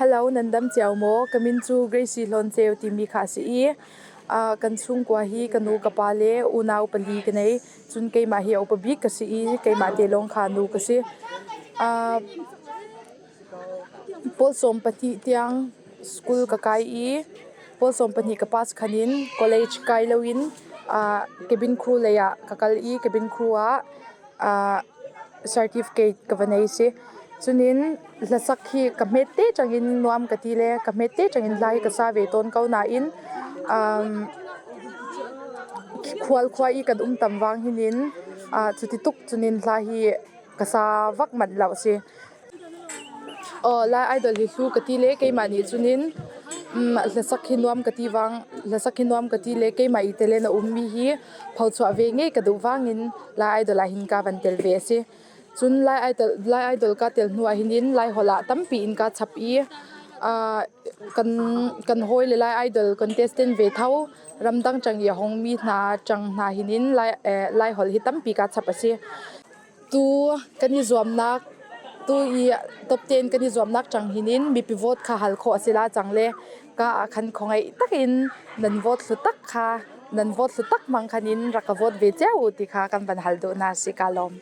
Hello, nan dam cio maw? Ka min cu Gracie Hlawnceu timi kha a si i kan chungkua hi ka nu ka pa le unau pali ka nei. Cun keimah hi a upa bik ka si i keimah te lawng kha nu ka si. Pawl 12 tiang school ka kai i pawl 12 ka pass khan in college kai loin cabin crew lei ah ka kal i cabin crew ah certificate ka va nei si. Cunin hlasak hi ka hmet te ṭangin nuam ka ti le ka hmet te ṭangin hla hi ka sa ve tawn ko nain khual khua i kan um tam vang hinin cuti tuk cunin hla hi ka sa vak manh lo si. Aw Lai Idol hi hlu ka ti le keimah nih cunin hlasak hi nuam ka ti vang hlasak hi nuam ka ti le keimah i telen a ummi hi phochuah ve ngei ka duh vangin Lai Idol ah hin kaa van tel ve a si. Cun Lai Idol, Lai Idol kaa tel hnu ah hin Lai holh ah tampi in kaa chap i kan kan hawile Lai Idol contestant ve tho ramdang ṭang i a hongmi hna ṭang hna hinin Lai, Lai holh hi tampi kaa chap a si. Tu kan i zuamnak tu i top ten kan i zuamnak ṭang hinin mipi vote kha hal khawh a si la cang le ka ah khan khawngaih takin nan vote hlu tak kha nan vote hlu tak hmang khan in rak ka vote ve cio u ti kha kan van hal duh hna si ka lawm.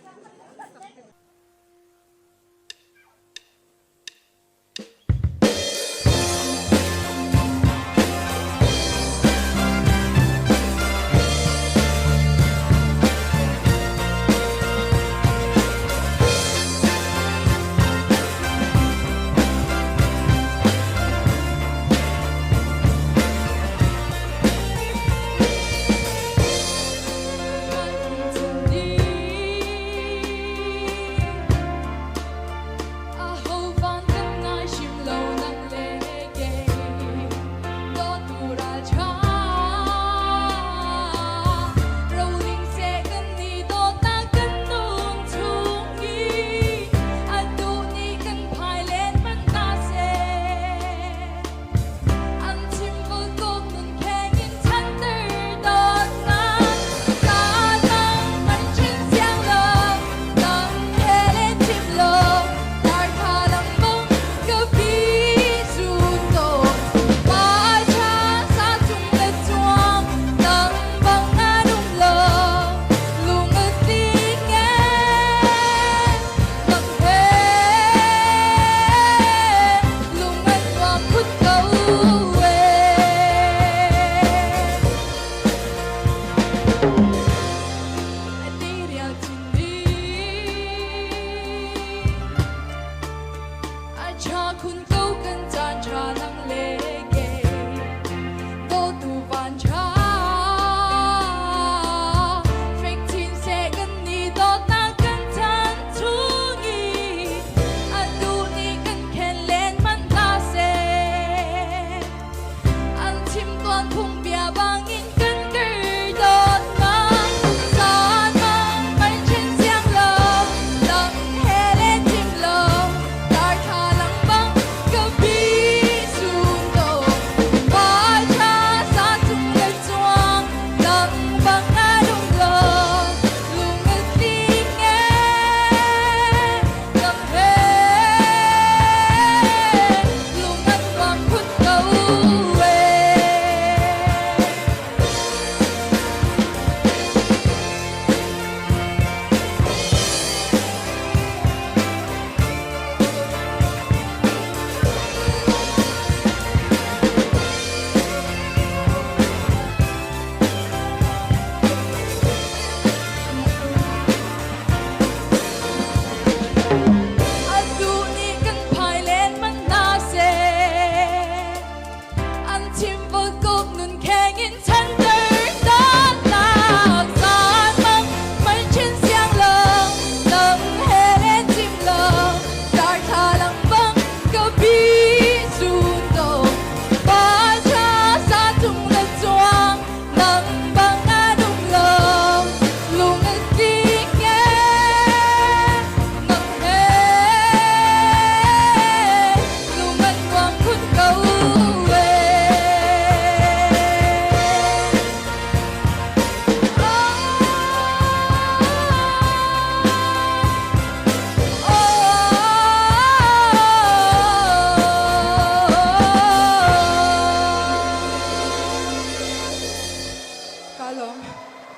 alawm.